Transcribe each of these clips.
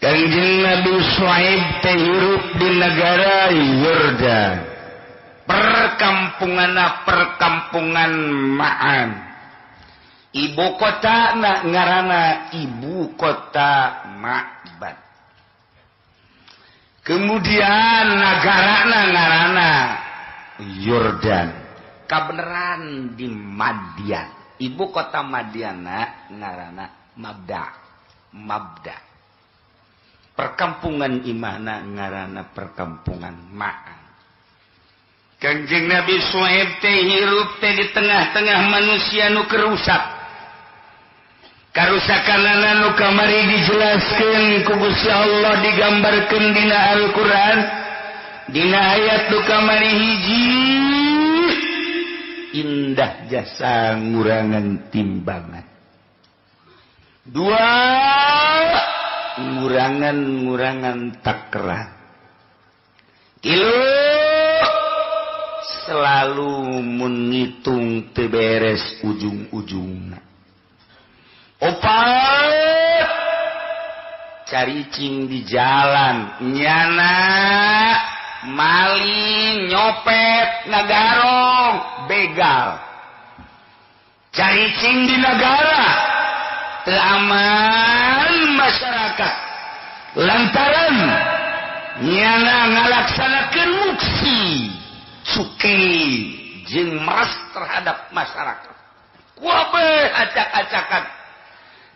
Kangjeng Nabi Syuaib teh hirup di negara Yordan. Perkampungan perkampungan Ma'an. Ibu kota na ngarana ibu kota Ma'bad. Kemudian negara na ngarana Yordan. Kabeneran di Madian. Ibu kota Madiana ngarana Mabda. Mabda. Perkampungan imahna ngarana perkampungan Ma'an. Kangjeng Nabi Syuaib teh hirup teh di tengah-tengah manusia nu kerusak. Karusakanana nu kamari dijelaskeun ku Gusti Allah, digambarkeun dina Al-Qur'an dina ayat nu kamari hiji, indah jasa ngurangan timbangan, dua, ngurangan-ngurangan takra, tilu, selalu menghitung teu beres ujung-ujungna, opat, caricing di jalan, nyana maling, nyopet, ngagarong, begal, caricing di negara, teu aman masyarakat lantaran nyana ngalaksanakeun muksi cukai jeung meras terhadap masyarakat. Kuabeh acak-acakan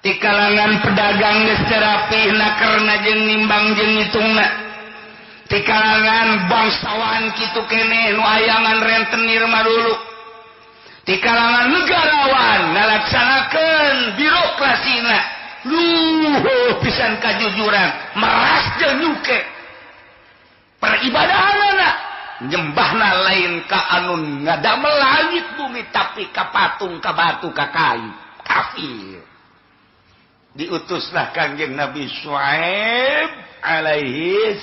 di kalangan pedagang geus teu rapi nakerna jeung nimbang jeung ngitungna, di kalangan bangsawan kitu keneh nu ayangan rentenir mah dulu, di kalangan negarawan ngalaksanakeun birokrasina luhur pisan kajujuran, meras jeung nyuke, peribadahanana nyembahna lain ka anu ngadamel langit bumi, tapi ka patung, ka batu, ka kayu, kafir. Diutuslah Kangjeng Nabi Syuaib alaihi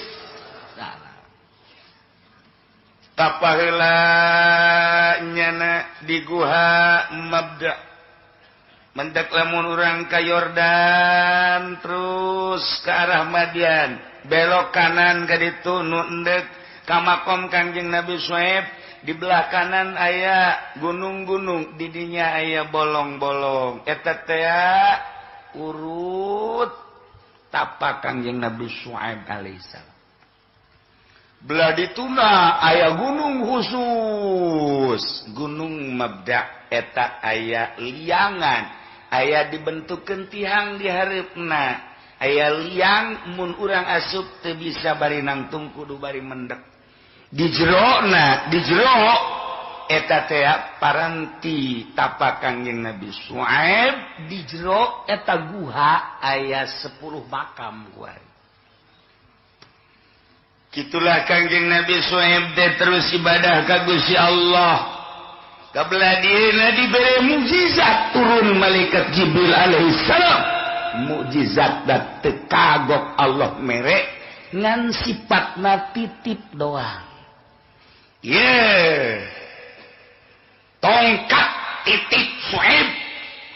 salam. Tapaheula nyana di guha Mabda. Mendak lamun urang ka Yordan terus ke arah Madian, belok kanan ka ditu nu endek ka makom Kangjeng Nabi Syuaib, di belah kanan aya gunung-gunung, di dinya aya bolong-bolong, eta teh urut tapak Kangjeng Nabi Syuaib alaihissalam. Belah dituna aya gunung khusus, Gunung Mabda, eta aya liangan, aya dibentukkeun tihang di hareupna, aya liang, mun urang asup teu bisa bari nangtung, kudu bari mendek. Di jerona, di jero eta teh paranti tapak Kangjeng Nabi Syuaib. Di jero eta guha aya 10 makam kuari. Gitulah Kangjeng Nabi Syuaib teh terus ibadah ka Gusti Allah. Kabelah dieuna dibere mukjizat, turun malaikat Jibril alaihissalam. Mukjizat da teu kagok Allah mere, ngan sifatna titip doang. Ye. Tongkat titip Syuaib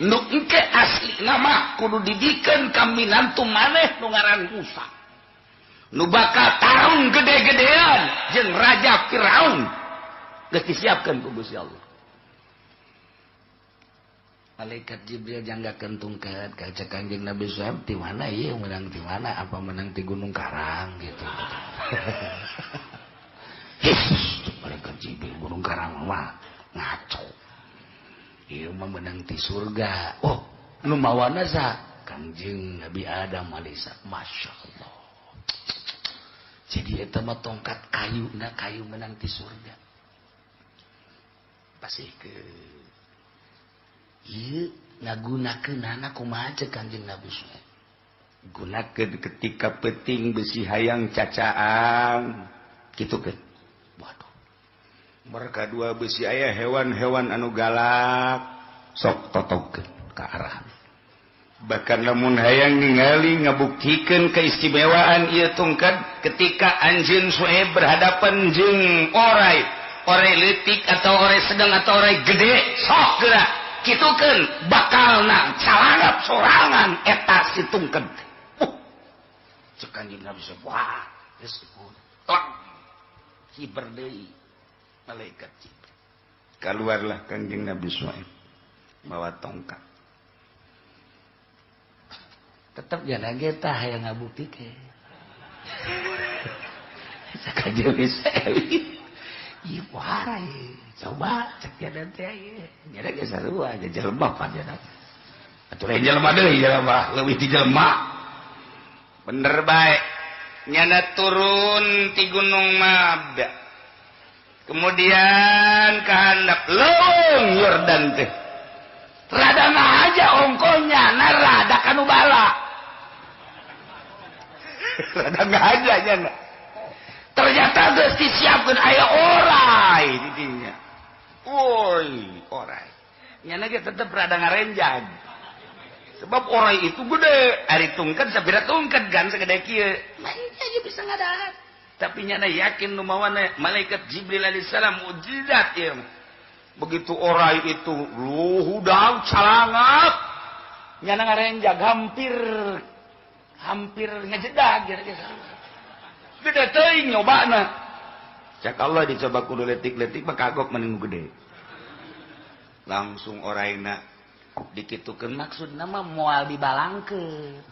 nu engke asli nama kudu dibikeun ka minantu maneh nu ngaran Musa, nu bakal tarung gede-gedean jeung Raja Firaun, geus disiapkeun ku Gusti Allah. Malaikat Jibril janggakeun tungkat ka cek Kanjeng Nabi Syuaib, "Ti mana ieu menang, ti mana? Apa menang ti Gunung Karang?" gitu. His, malaikat Jibril, "Gunung Karang mah ngaco. Ieu mah menang ti surga." "Oh, nu mawana sa?" "Kangjeng Nabi Adam alaihissalam." Masya Allah. Jadi eta mah tongkat kayu na kayu menang ti surga. Pasti ke ieu ngagunakeunana kumaha cek Kangjeng Nabi Syuaib? Gunakeun ketika peting besi hayang cacaang gitu kan. Waduh, mereka dua besi aya hewan-hewan anu galak, sok totogkeun ka arah. Bahkan lamun hayang ningali ngabuktikeun keistimewaan ieu tungkat, ketika anjeun Suhaib berhadapan jeung orai, orai leutik atau orai sedang atau orai gede, sok geura kitukeun, bakal na calangap sorangan eta si tungkat. Cek Kanjeng Nabi, wah, geus plak kiber deui malaikat Jibril. Keluarlah Kanjeng Nabi Suhaib bawa tongkat. Tetep jalan kita hayang ngabuktikeun. Kanjeng Nabi, ieu pohara ieu. Coba cek jalan teh ieu. Nyada ge sarua aja jelema pan jalan. Atuh lain jelema deui, jelema leuwih ti jelema. Bener bae. Nyana turun ti Gunung Mabda. Kemudian kehandap leuweung Yordan teh. Rada aja ongkonya, na rada kanu bala. Rada aja nyana. Ternyata geus disiapkeun aya orai di dinya. Woi, orai. Nyana ge tetep rada ngarenjag. Sebab orai itu gede, ari tungket sapira tungket gan segede kieu. Lain aja bisa ngadahar. Tapi nyana yakin nu mawana malaikat Jibril alaihissalam mukjizat ieu. Begitu orai itu luhudang calangap. Nyana ngarenjag hampir hampir ngejedag kira-kira. Gede teuing nyobana. Cak Allah dicoba kudu letik-letik mah kagok mending gede. Langsung oraina dikitukeun, maksudna mah moal dibalangkeun.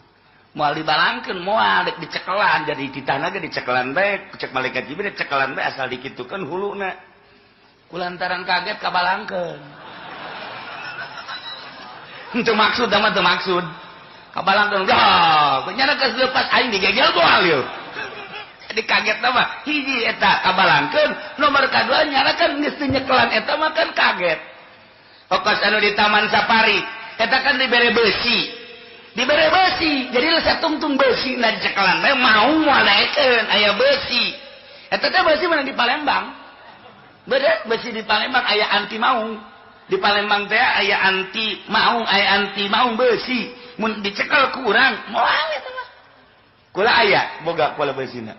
Moal dibalangkeun, moal dek dicekelan jadi ditana ge dicekelan bae, cek malaikat Jibril dicekelan bae asal dikitukeun huluna. Kulantaran kaget kabalangkeun. Henteu maksud mah teu maksud. Kabalangkeun, dah, nyana geus leupas aing digegel moal ieu. Jadi kaget mah hiji eta kabalangkeun, nomor kadua nyana kan geus teu nyekelan eta mah kan kaget. Pokos anu di Taman Safari eta kan dibere besi. Dibere besi, jadi lesa tungtung besi na dicekelan bae mau moal naekeun aya besi. Eta teh besi mana di Palembang. Beda besi di Palembang aya anti maung. Di Palembang teh aya anti maung, aya anti maung besi. Mun dicekel ku urang moal eta mah. Kula aya boga kula besina.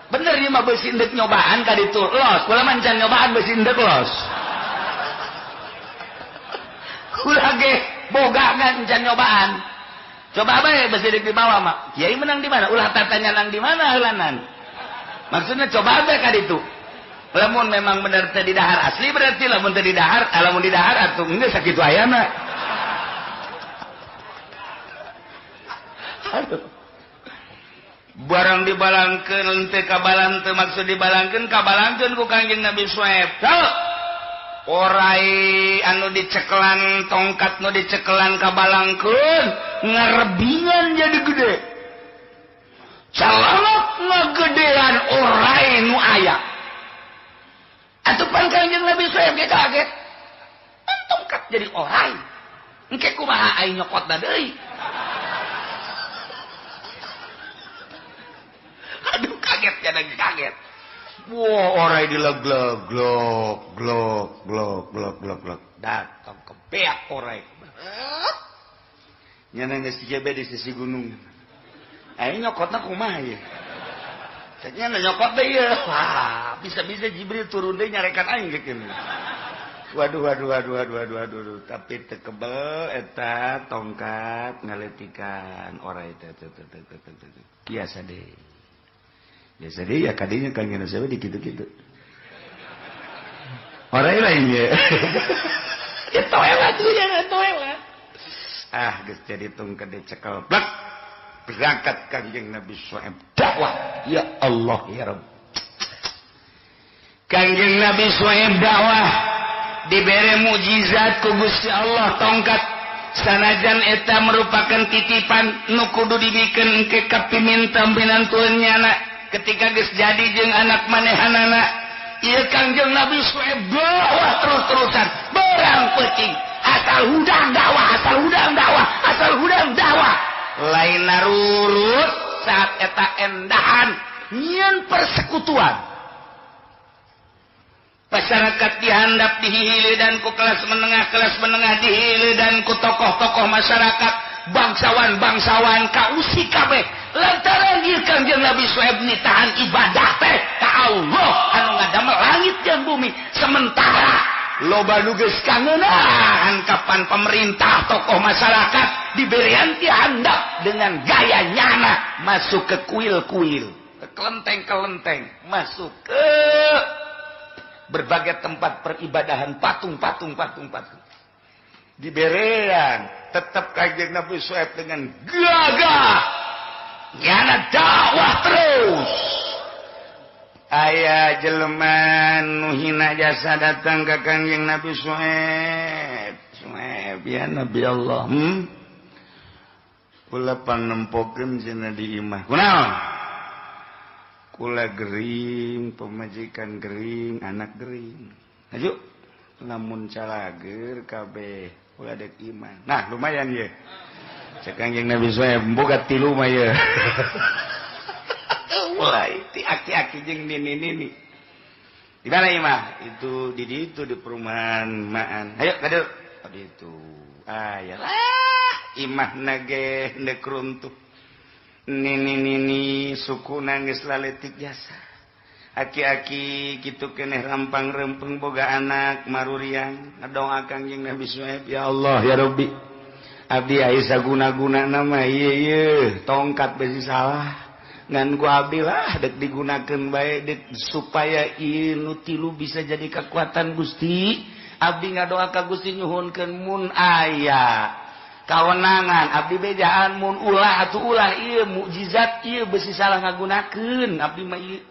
Bener ieu mah besi endek nyobaan ka ditu los. Kula mah encan nyobaan besi endek los. Kula ge boga kan encan nyobaan. Coba bae besi endek dibawa mah. Kiai menang di mana? Ulah tatanya nang di mana heulanan. Maksudnya coba bae ka ditu. Lamun memang bener teh didahar asli berarti lamun teh didahar, lamun didahar atuh geus sakitu ayana. Aduh. Barang dibalangkeun teh kabalan teu maksud dibalangkeun kabalangkeun ku Kangjeng Nabi Suhaib. Orai anu dicekelan tongkat nu dicekelan kabalangkeun ngarebingan jadi gede. Calangok ngagedean orai nu aya. Atuh pan Kangjeng Nabi Suhaib ge kaget. Tongkat jadi orai. Engke kumaha aing nyokotna deui. Aduh kaget jadi kaget. Wah, orai dileg-leg glok glok glok glok glok glok. Datang kebeak orai. Nyana geus jebe di sisi gunung. Aing nyokotna kumaha ieu? Nyana nyokot deui ieu. Wah, bisa-bisa Jibril turun deui nyarekan aing ge kieu. Waduh waduh waduh waduh waduh waduh, tapi teu kebel eta tongkat ngaletikan orai teh teh teh teh. Biasa deh. Biasa deh ya kadinya kan ngene saya di kitu-kitu. Orai lain ye. Ya toel atuh ya toel. Ah geus jadi tongkat dicekel plek. Berangkat Kangjeng Nabi Suhaib dakwah. Ya Allah ya Rabb. Kangjeng Nabi Suhaib dakwah dibere mukjizat ku Gusti Allah tongkat sanajan eta merupakan titipan nu kudu dibikeun engke ka piminta-minantueun nyana ketika geus jadi jeung anak manehanana ieu Kangjeng Nabi Suhaib dakwah terus-terusan berang peuting asal hudang dakwah asal hudang dakwah asal hudang dakwah lain narurut saat eta endahan nyieun persekutuan masyarakat dihandap dihili dan ku kelas menengah dihili dan ku tokoh-tokoh masyarakat bangsawan-bangsawan kausi kabeh lantaran ieu Kangjeng Nabi Suhaib nitahan ibadah teh ka Allah anu ngadamel langit jeung bumi sementara Loba nu geus kangeunaan kapan pemerintah tokoh masyarakat diberian ti handap dengan gaya nyana masuk ke kuil-kuil, ke kelenteng-kelenteng, masuk ke berbagai tempat peribadahan, patung-patung, patung-patung. Diberian tetap Kanjeng Nabi Syuaib dengan gagah nyana dakwah terus. Aya jelema nu hina jasa datang ke Kanjeng Nabi Syuaib. Syuaib ya Nabi Allah. Kula pannempokeun cenah di imah. Kunaon? Kula gering, pemajikan gering, anak gering. Aju lamun calager kabeh kula dek iman. Nah, lumayan ye. Cek Kanjeng Nabi Syuaib boga tilu mah ye. Mulai ti aki-aki jeung nini-nini. Di mana imah? Itu di ditu di perumahan maan. Ayo kadieu. Oh, di itu. Aya lah imah nage ndek runtuh. Nini-nini suku nangis laletik jasa. Aki-aki kitu keneh rampang rempeng boga anak maruriang ngadoa Kanjeng Nabi Syuaib, ya Allah ya Rabbi. Abdi aya guna-guna nama ieu ieu tongkat besi salah. Ngan ku abdi lah dek digunakeun bae dek supaya ieu nu tilu bisa jadi kekuatan Gusti. Abdi ngadoa ka Gusti nyuhunkeun mun aya kawenangan abdi bejaan mun ulah atuh ulah ieu mukjizat ieu besi salah ngagunakeun abdi mah ieu.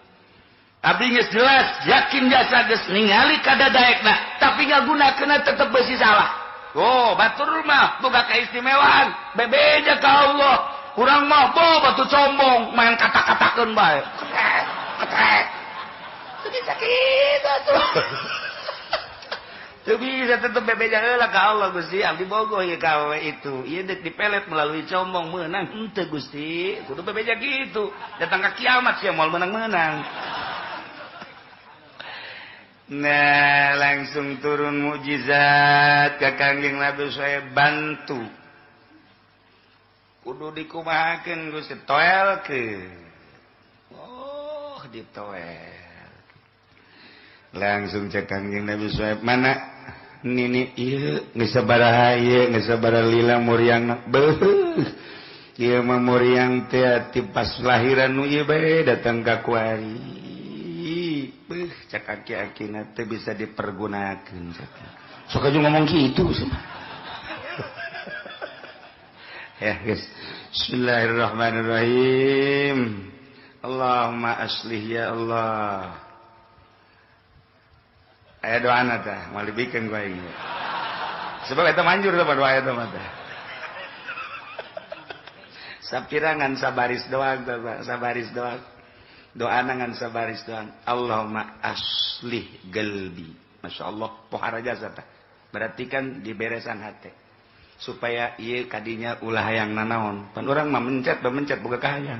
Abdi geus jelas yakin jasa geus ningali kadadaekna tapi ngagunakeunna tetep besi salah. Oh, batur mah boga keistimewaan bebeja ka Allah. Kurang mah bo batu sombong main kata-katakeun bae. Ketrek, ketrek. Teu bisa kitu atuh. Teu bisa tetep bebeja heula ka Allah Gusti, abdi bogoh ieu ka awewe itu. Ieu deuk dipelet melalui sombong meunang henteu Gusti. Kudu bebeja kitu. Datang ka kiamat sia moal meunang-meunang. Nah, langsung turun mukjizat ka Kangjeng Nabi Syuaib bantu. Kudu dikumahakeun Gusti toelkeun. Oh, ditoel. Langsung cek Kangjeng Nabi Syuaib mana nini ieu geus sabaraha ieu geus sabaraha lila muriang beuh. Ieu mah muriang teh ti pas lahiran nu ieu bae datang ka kuari. Beuh cek aki-akina teh bisa dipergunakeun cek. Sok aja ngomong kitu cenah. Ya guys. Bismillahirrahmanirrahim. Allahumma aslih ya Allah. Aya doana tah, moal dibikeun ku aing. Sebab eta manjur tah doa eta mah tah. Sapirangan sabaris doang tah, sabaris doang. Doana ngan sabaris doang. Allahumma aslih galbi. Masya Allah, pohara jasa tah. Berarti kan diberesan hate. Supaya ieu kadinya ulah hayang nanaon. Pan urang mah mencet, mencet boga kahayang.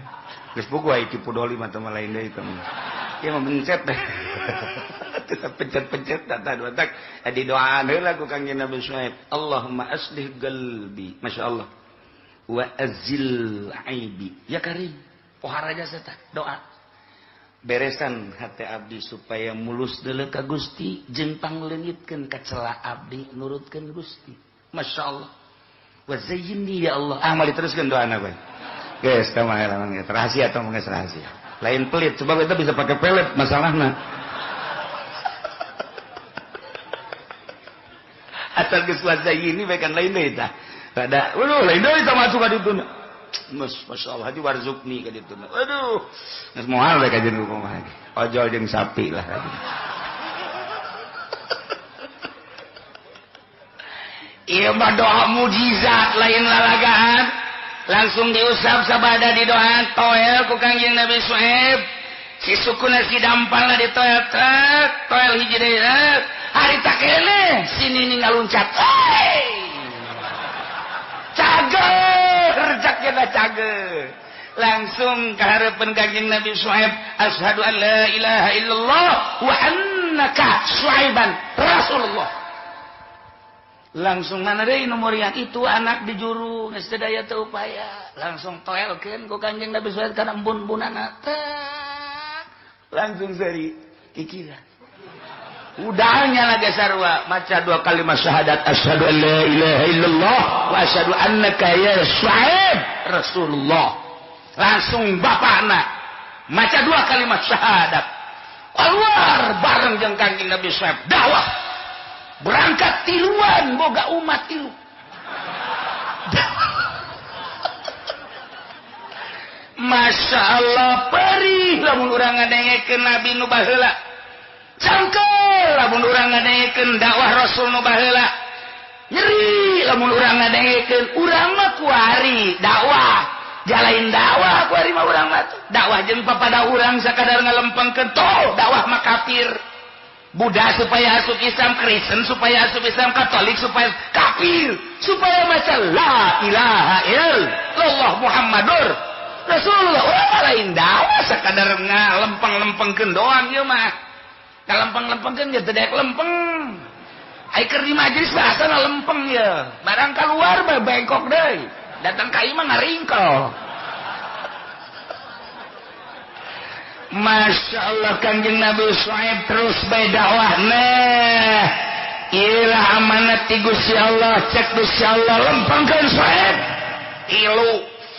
Geus boga ai tipu doli mah teh mah lain deui teh. Ieu mah mencet teh. Tetep pencet-pencet tah dua tak di doaan heula ku Kangjeng Nabi Syuaib. Allahumma aslih qalbi. Masya Allah. Wa azil aibi. Ya karim. Pohara jasa tah doa. Beresan hate abdi supaya mulus deuleu ka Gusti jeung pangleungitkeun kacela abdi nurutkeun Gusti. Masya Allah. Wa zayyinni ya Allah. Ah, mau diteruskan doana bae. Geus tah mah rahasia tah mah rahasia. Lain pelit sebab itu bisa pakai pelet masalahna. Asal geus wa zayyinni bae kan lain deui tah. Rada, waduh lain deui tah masuk ka ditu. Masya Allah haji warzukni ka ditu. Waduh, geus moal we ka jeung kumaha. Ojol jeung sapi lah haji. Ieu mah doa mukjizat lain lalagaan. Langsung diusap sabada di doa toel ku Kangjeng Nabi Syuaib. Si sukuna si dampalna di toel trek, toel hiji deui. Harita keneh si nini ngaluncat. Hey! Cager, cakna cager. Langsung ka hareupeun Kangjeng Nabi Syuaib, asyhadu an la ilaha illallah wa annaka Syuaiban Rasulullah. Langsung mana deui nu muriang itu anak di juru geus teu daya teu upaya. Langsung toelkeun ku Kangjeng Nabi Syuaib kana embun-embunana. Langsung seri kikira. Udahnya lagi sarua maca dua kalimat syahadat, asyhadu an la ilaha illallah wa asyhadu annaka ya Syuaib Rasulullah. Langsung bapakna maca dua kalimat syahadat, keluar bareng jeung Kangjeng Nabi Syuaib dakwah. Berangkat tiluan boga umat tilu. Masya Allah perih lamun urang ngadengekeun Nabi nu baheula. Cangkel lamun urang ngadengekeun dakwah Rasul nu baheula. Nyeri lamun urang ngadengekeun urang mah kuari dakwah. Jalain dakwah kuari mah urang mah. Dakwah jeung papada urang sakadar ngalempengkeun toh dakwah mah kafir. Buddha supaya asup Islam, Kristen supaya asup Islam, Katolik supaya kafir, supaya maca la ilaha illallah Muhammadur Rasulullah. Urang lain dakwah sakadar ngalempeng-lempengkeun doang ieu mah. Kalempeng-lempengkeun ge teu daek lempeng. Ai keur di majelis bahasana lempeng ye. Barang keluar mah bengkok deui. Datang ka imah ngaringkel. Masya Allah Kangjeng Nabi Syuaib terus bae dakwah. Nah, ilah amanat ti Gusti Allah, cek Gusti Allah lempengkeun Syuaib. Ilu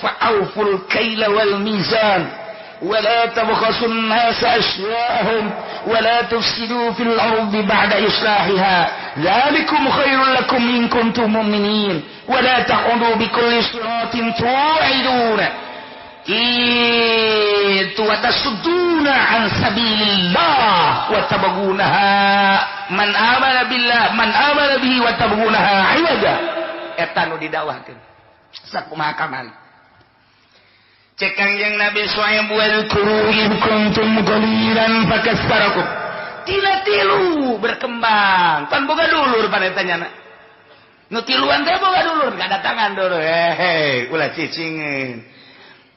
fa'awful kaila wal mizan wa la tabkhasun nasa ashya'ahum wa la tufsidu fil ardi ba'da islahiha dzalikum khairul lakum in kuntum mu'minin wa la taqudu bikulli siratin tu'iduna itu wa tasudduna an sabilillah wa tabghunaha man amana billah man amana bihi wa tabghunaha iwaja. Eta nu didakwahkeun sakumaha kamari. Cek Kangjeng Nabi Syuaib wal kuru in kuntum qalilan fakassarakum. Tina tilu berkembang. Pan boga dulur pan eta nyana. Nu tiluan teh boga dulur kadatangan dulur. Hehe, ulah cicingeun.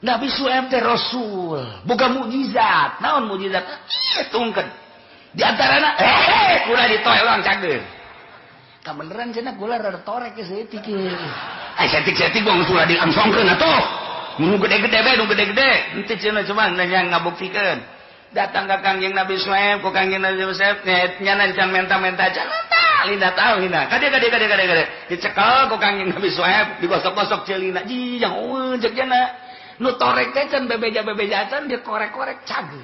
Nabi Syuaib teh rasul, boga mukjizat. Naon mukjizat? Ieu tungkeun. Di antarana hehe kula ditoelong cageun. Kabeneran cenah gula rada torek ge saeutik ieu. Ai saeutik-saeutik bong ulah diangsongkeun atuh. Nu gede-gede bae, nu gede-gede. Henteu cenah cuma nanya ngabuktikeun. Datang ka Kangjeng Nabi Syuaib, ku Kangjeng Nabi Syuaib nyana can menta-menta cenah tah linda tahu hina. Kade kade kade kade kade. Dicekel ku Kangjeng Nabi Syuaib, digosok-gosok ceulina. Jing eueun ceuk cenah. Nu torek teh can bebeja-bebeja can dikorek-korek cageun.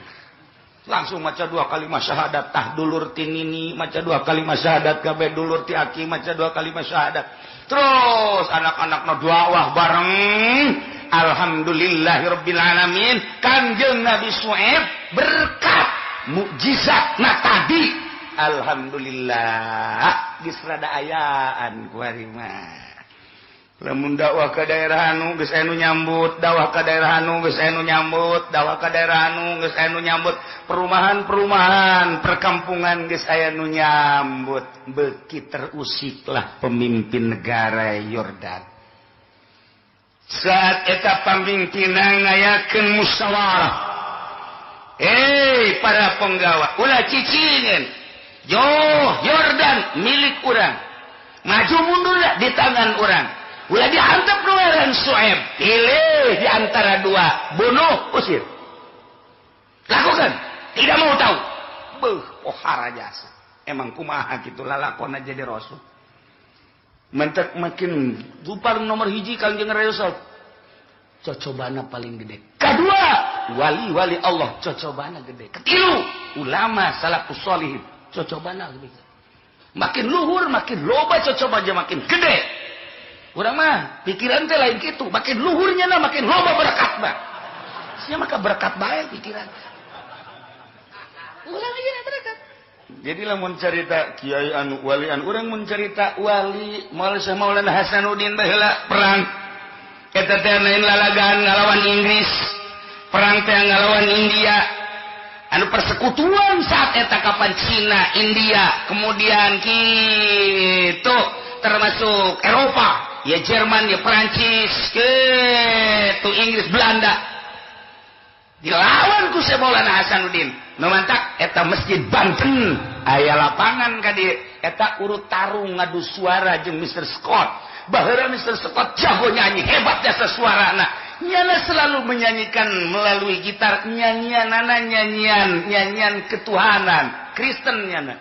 Langsung maca dua kalimat syahadat tah dulur ti nini, maca dua kalimat syahadat kabeh dulur ti aki maca dua kalimat syahadat. Terus anak-anak nu dakwah bareng. Alhamdulillahirabbil alamin. Kangjeng Nabi Syuaib berkat mukjizat na tadi. Alhamdulillah geus rada ayaan kuari mah. Lamun dakwah ka daerah anu geus aya nu nyambut, dakwah ka daerah anu geus aya nu nyambut, dakwah ka daerah anu geus aya nu nyambut, perumahan-perumahan, perkampungan geus aya nu nyambut. Beuki terusiklah pemimpin negara Yordan. Saat eta pamimpinan ngayakeun musyawarah. Hei para penggawa, ulah cicingin. Yo Yordan milik urang. Maju mundur di tangan urang. Ulah diantep nuaran Syuaib. Pilih di antara dua, bunuh, usir. Lakukan, tidak mau tahu. Beuh, pohara jasa. Emang kumaha kitu lalakon jadi rasul. Mentek makin paling nomor hiji Kangjeng Rasul. Cocobana paling gede. Kedua, wali-wali Allah cocobana gede. Ketilu, ulama salafus sholihin cocobana gede. Makin luhur makin loba cocoba aja makin gede. Urang mah pikiran teh lain kitu, makin luhurnya na makin loba berkat mah. Sia maka berkat bae pikiran. Urang aja berkat. Jadi lamun carita kiai anu wali anu urang mun carita wali Maulana Hasanuddin baheula perang eta teh lain lalagan ngalawan Inggris, perang teh ngalawan India. Anu persekutuan saat eta kapan Cina, India, kemudian kitu termasuk Eropa, ya Jerman, ya Perancis, kitu Inggris, Belanda. Dilawan ku Maulana Hasanuddin. Nu mantak eta masjid Banten aya lapangan ka dieu eta urut tarung ngadu suara jeung Mr. Scott. Baheula Mr. Scott jago nyanyi, hebat jasa suarana. Nyana selalu menyanyikan melalui gitar nyanyianana nyanyian nyanyian ketuhanan Kristen nyana.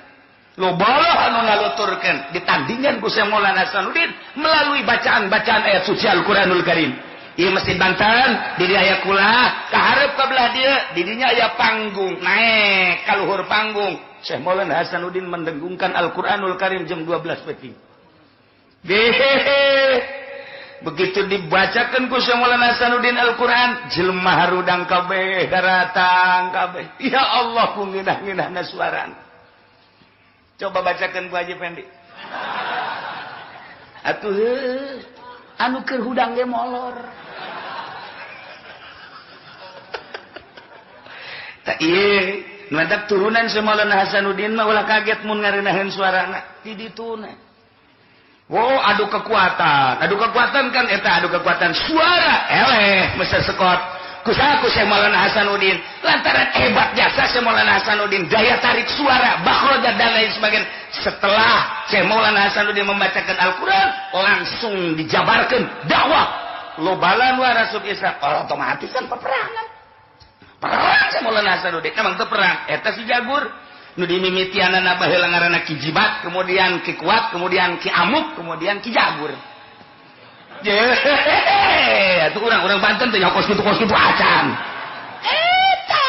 Loba anu ngaluturkeun ditandingan ku Syekh Maulana Hasanuddin melalui bacaan-bacaan ayat suci Al-Qur'anul Karim. Ieu Masjid Banten di dieu aya kula, kahareup ka belah dieu, di dinya aya panggung, naek ka luhur panggung. Syekh Maulana Hasanuddin mendengungkan Al-Qur'anul Karim jam 12 peuting. Begitu dibacakan ku Syekh Maulana Hasanuddin Al-Qur'an, jelema harudang kabeh, daratang kabeh. Ya Allah, ku ngeunah-ngeunahna suarana. Coba bacakan Bu Haji Fendi. Atuh anu keur hudang ge molor. Tak ieu nu turunan Syekh Maulana Hasanuddin mah ulah kaget mun ngareunaheun suarana di dituna. Wow, adu kekuatan kan eta adu kekuatan suara eleh mesa sekot. Kusaha ku Syekh Maulana Hasanuddin lantaran hebat jasa Syekh Maulana Hasanuddin daya tarik suara bakhroja dan lain sebagainya. Setelah Syekh Maulana Hasanuddin membacakan Al-Quran langsung dijabarkan dakwah lobalan wa rasul Islam otomatis kan peperangan perang Syekh Maulana Hasanuddin emang teu perang eta si Jagur nu dimimitianana baheula ngaranna Ki Jibat, kemudian Ki Kuat, kemudian Ki Amuk, kemudian Ki Jagur. Yehehe, atuh urang-urang Banten teh kos kitu acan. Eta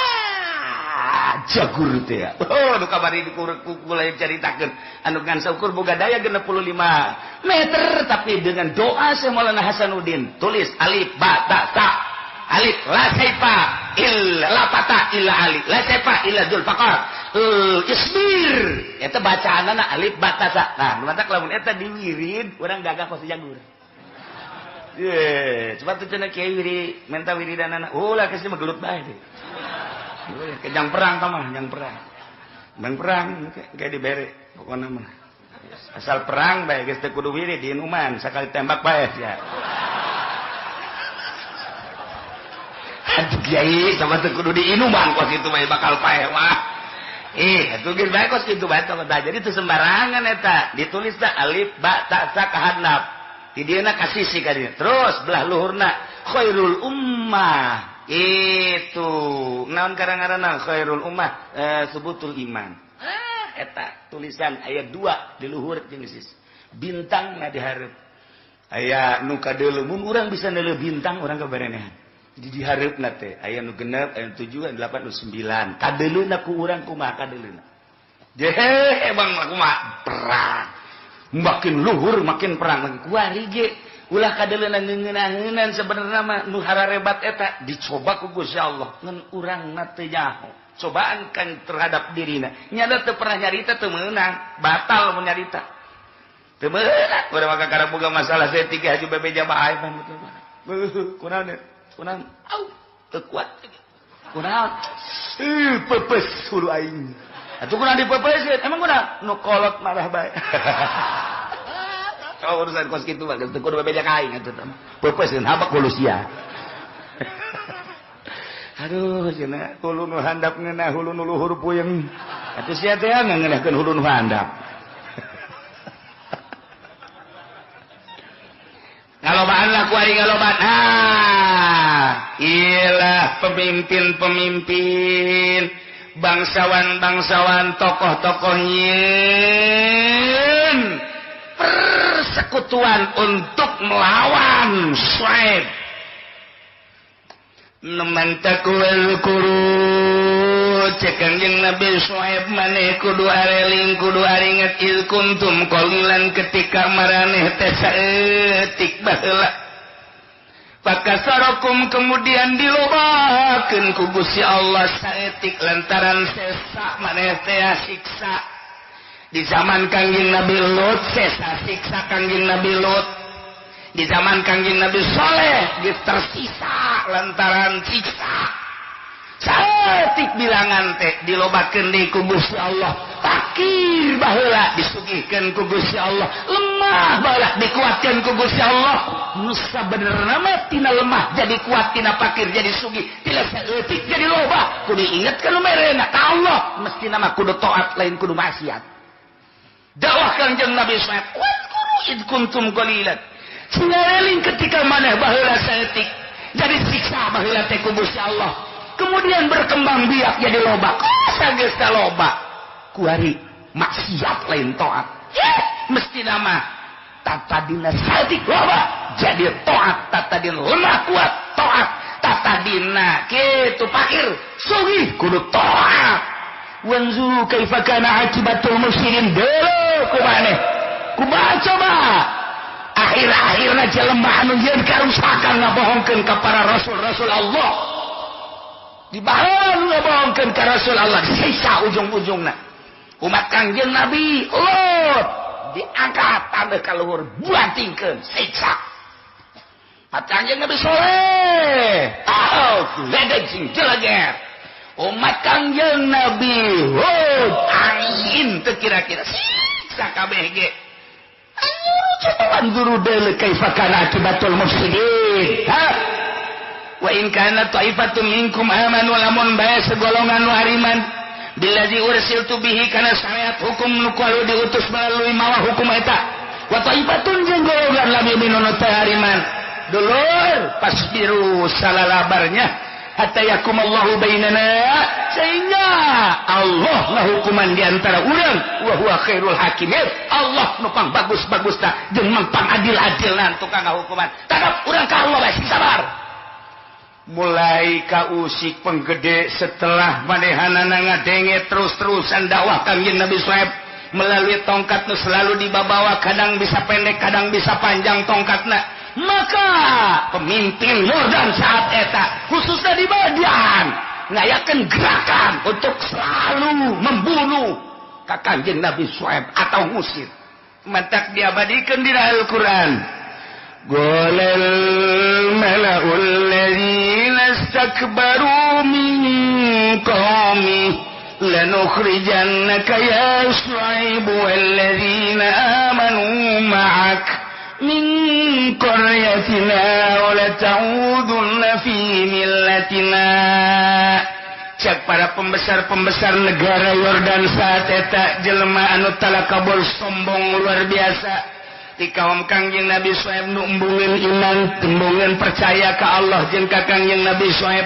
Jagur teh. Oh, nu kamari dikurek caritakeun anu ngan saukur boga daya 65 meter tapi dengan doa Syekh Maulana Hasanuddin tulis alif ba ta ta alif la saifa illa la fata illa ali la saifa illa dzul faqar isbir eta bacaanana alif ba ta ta. Nah, nu matak lamun eta diwirid urang gagah kos Jagur. Ye, coba tuh cenah kiai wiri menta wiridanana. Ulah geus mah gelut bae teh. Kejang perang tah mah, jang perang. Bang perang kayak dibere pokona mah. Asal perang bae geus teu kudu wirid diinuman sakali tembak bae sia. Aduh kiai, coba teu kudu diinuman kos kitu bae bakal paeh wah. Atuh geus bae kos kitu bae tah. Jadi teu sembarangan eta. Ditulis tah alif ba ta sa ka handap. Di dieuna ka sisi ka dieu. Terus belah luhurna khairul ummah. Itu naon karang-ngaranna khairul ummah subutul iman. Eta tulisan aya 2 di luhur jeung sisi. Bintangna di hareup. Aya nu kadeuleu mun urang bisa neuleuh bintang urang kabarenehan. Di dihareupna teh aya nu 6, aya nu 7, aya 8, nu 9. Kadeuleuna ku urang kumaha kadeuleuna. Jehe emang kumaha perang. Makin luhur makin perang makin kuari ge ulah kadeuleuna ngeuneunaheun sebenarnya mah nu hararebat eta dicoba ku Gusti Allah ngan urang na teu nyaho cobaan kan terhadap dirina nyada teu pernah nyarita teu meunang batal mun nyarita teu meunang urang mah kakara boga masalah saeutik haji bebeja bae mah kunaon kunaon au teu kuat kunaon pepes hulu aing. Atuh kunaon dipepeseun? Emang kunaon? Nu kolot marah bae. Kalau urusan kos kitu mah teu kudu bebeja ka aing atuh teh. Pepeseun habak hulu sia. Aduh cenah hulu nu handap ngeunah hulu nu luhur puyeng. Atuh sia teh ngeunahkeun hulu nu handap. Ngalobaan lah ku aing ngalobaan. Ah, iyalah pemimpin-pemimpin, bangsawan-bangsawan, tokoh-tokoh nyin persekutuan untuk melawan Syuaib. Neman takwal kuru cek Kangjeng Nabi Syuaib maneh kudu areling kudu aringet il kuntum qalilan ketika maraneh teh saeutik baheula. Pakasarakum kemudian dilobakeun ku Gusti Allah saeutik lantaran sesa maneh teh siksa. Di zaman Kangjeng Nabi Lut sesa siksa Kangjeng Nabi Lut. Di zaman Kangjeng Nabi Soleh geus tersisa lantaran siksa. Saeutik bilangan teh dilobakeun deui ku Gusti Allah. Fakir baheula disugihkeun ku Gusti Allah, lemah baheula dikuatkeun ku Gusti Allah. Nu sabenerna mah tina lemah jadi kuat, tina fakir jadi sugih, tina saeutik jadi loba. Kudu inget ka nu merena ka Allah, mestina mah kudu taat lain kudu maksiat. Dakwah Kangjeng Nabi Syuaib, "Wadhkuru id kuntum qalilan." Singareling ketika maneh baheula saeutik jadi siksa baheula teh ku Gusti Allah. Kemudian berkembang biak jadi loba. Sageus loba. Kuari Maksiat lain taat. Mesti nama tata dina saeutik loba jadi taat, tata dina lemah kuat taat, tata dina kitu fakir sugih kudu taat. Wanzuru kaifa kana akibatul mufsidin. Deuleu kumaneh kumaha coba akhir-akhirna jelema anu yeun karusakan ngabohongkeun ka para rasul-rasul Allah. Dibaheun ngabohongkeun ka rasul Allah, disiksa ujung-ujungna. Umat Kangjeng Nabi Lot diangkat taneuh ka luhur, buantingkeun, siksa. Umat Kangjeng Nabi Soleh, oh, ledeg sing jeleger. Umat Kangjeng Nabi Hud, angin teu kira-kira siksa kabeh ge. Anzuru deuleu kaifa kana akibatul mufsidin. Ha? Wa in kana ta'ifatun minkum amanu, lamun bae segolongan nu ariman billazi ursiltu bihi kana syariat hukum nu kualu diutus melalui mawa hukum eta, wa ta'ifatun jeung golongan lam yu'minu nu teu ariman, dulur pasbiru salalabarnya hatta yakumallahu bainana, sehingga Allah ngahukuman di antara urang, wa huwa khairul hakimin. Allah nu pang bagus-bagusna jeung mangpang adil-adilna tukang ngahukuman. Tadap urang ka Allah bae sabar. Mulai kausik penggede setelah manehanana ngadenge terus-terusan dakwah Kangjeng Nabi Suhaib melalui tongkat nu selalu dibawa, kadang bisa pendek kadang bisa panjang tongkatna. Maka pemimpin Yordan saat eta khususnya di Madian ngayakeun gerakan untuk selalu membunuh ka Kangjeng Nabi Suhaib atau ngusir. Matak diabadikeun di Al-Qur'an. Qolal mala'ul ladzina istakbaru min qaumi lanukhrijannaka ya Syuaib walladzina amanu ma'ak min qaryatina wa lata'udunna fi millatina. Cek para pembesar-pembesar negara Yordan saat eta jelema anu talakabul sombong luar biasa di kaum Kangjeng Nabi Suhaib nu embungeun iman, embungeun percaya ka Allah jeung ka Kangjeng Nabi Suhaib.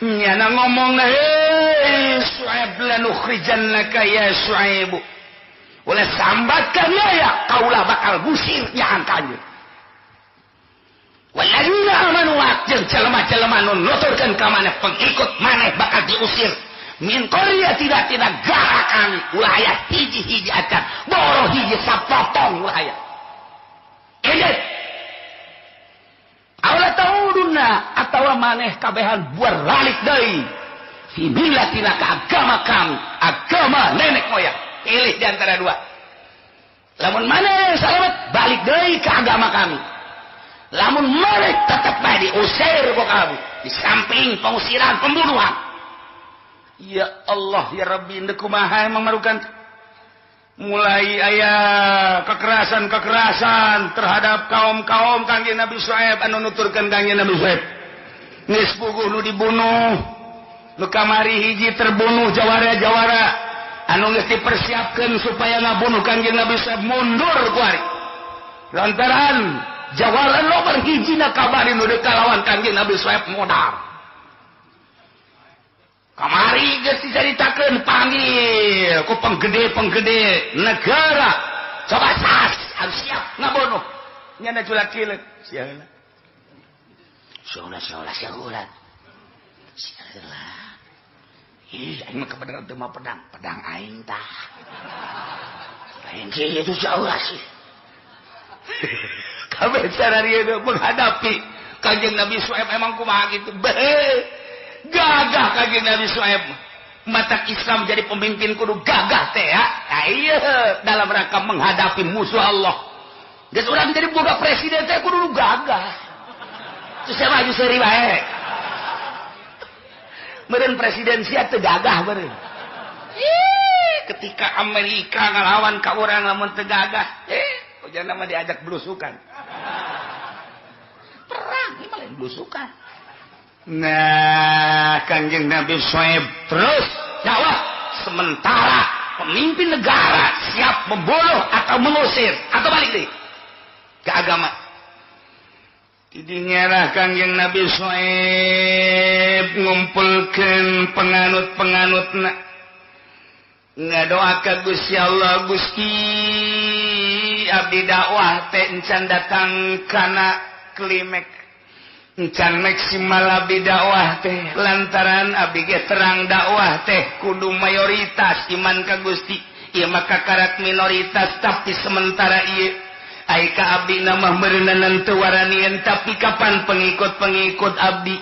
Nyana ngomong, "Hei Suhaib, lanukhrijannaka ya Suhaib." Ulah sambatkan ya, kaulah bakal gusir nyahan kanjeng. Walladzina amanu jeung jelema-jelema nu nuturkeun ka maneh pengikut maneh bakal diusir. Min qaryatina tidak garakan ulah aya hiji-hiji acan, boro hiji sapotong ulah aya. Edet. Aula tauduna atawa maneh kabehan buar ralik deui fi millatina ka agama kami, agama nenek moyang. Pilih di antara dua. Lamun maneh yang selamat balik deui ke agama kami. Lamun maneh tetap bae diusir ku kami. Di samping pengusiran, pembunuhan. Ya Allah ya Rabbi, ndek kumaha emang marukan. Mulai aya kekerasan-kekerasan terhadap kaum-kaum Kangjeng Nabi Syuaib anu nuturkeun Kangjeng Nabi Syuaib. Geus puguh nu dibunuh, nu kamari hiji terbunuh jawara-jawara anu geus dipersiapkeun supaya ngabunuh Kangjeng Nabi Syuaib mundur kuari. Lantaran jawara nomor hijina kabari nu deuk kalawan Kangjeng Nabi Syuaib modar. Kamari geus dicaritakeun panggil ku penggede-penggede negara. Coba sas, harus siap ngabunuh. Nyana culak cileuk. Siaheula. Siaheula, siaheula, siaheula. Siaheula. Ih, aing mah kebenaran teu mah pedang, pedang aing tah. Lain kieu itu siaheula sih. Kabeh cara menghadapi Kanjeng Nabi Syuaib emang kumaha kitu. Beuh. Gagah Kanjeng Nabi Syuaib. Mata Islam jadi pemimpin kudu gagah teh ya. Nah, iya dalam rangka menghadapi musuh Allah. Geus urang jadi boga presiden teh kudu gagah. Terus saya maju seuri bae. Meureun presiden sia teu gagah meureun. Ih, ketika Amerika ngalawan ka urang lamun teu gagah, ujana mah diajak blusukan. Perang ini mah lain blusukan. Nah, Kanjeng Nabi Syuaib terus dakwah sementara pemimpin negara siap membunuh atau mengusir atau balik deh ke agama. Tidinya lah Kanjeng Nabi Syuaib ngumpulkeun penganut-penganutna. Ngadoa ka Gusti Allah, Gusti, abdi dakwah teh encan datang kana klimek, encan maksimal abdi dakwah teh, lantaran abdi ge terang dakwah teh kudu mayoritas iman ka Gusti, ieu mah kakarak minoritas. Tapi sementara ieu ai ka abdi mah meureunan teu waranian, tapi kapan pengikut-pengikut abdi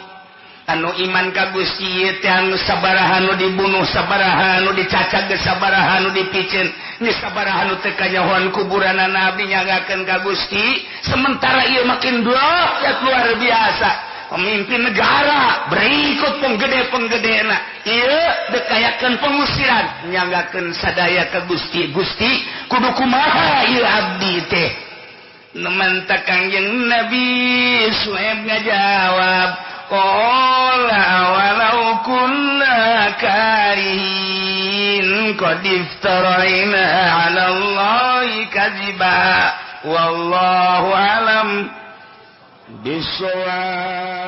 anu iman ka Gusti ieu teh, anu sabaraha nu dibunuh, sabaraha nu dicacag, sabaraha nu dipiceun, geus sabaraha nu teu kanyahoan kuburanana, abdi nyanggakeun ka Gusti. Sementara ieu makin dahsyat luar biasa, pemimpin negara berikut penggede-penggedena ieu dekayakeun pengusiran, nyanggakeun sadaya ka Gusti. Gusti, kudu kumaha ieu abdi teh? Nemantak Kangjeng Nabi Suhaib ngajawab, qala walau kunna karihin qad iftaraina 'ala Allahi kadziba, wallahu alam bisawab.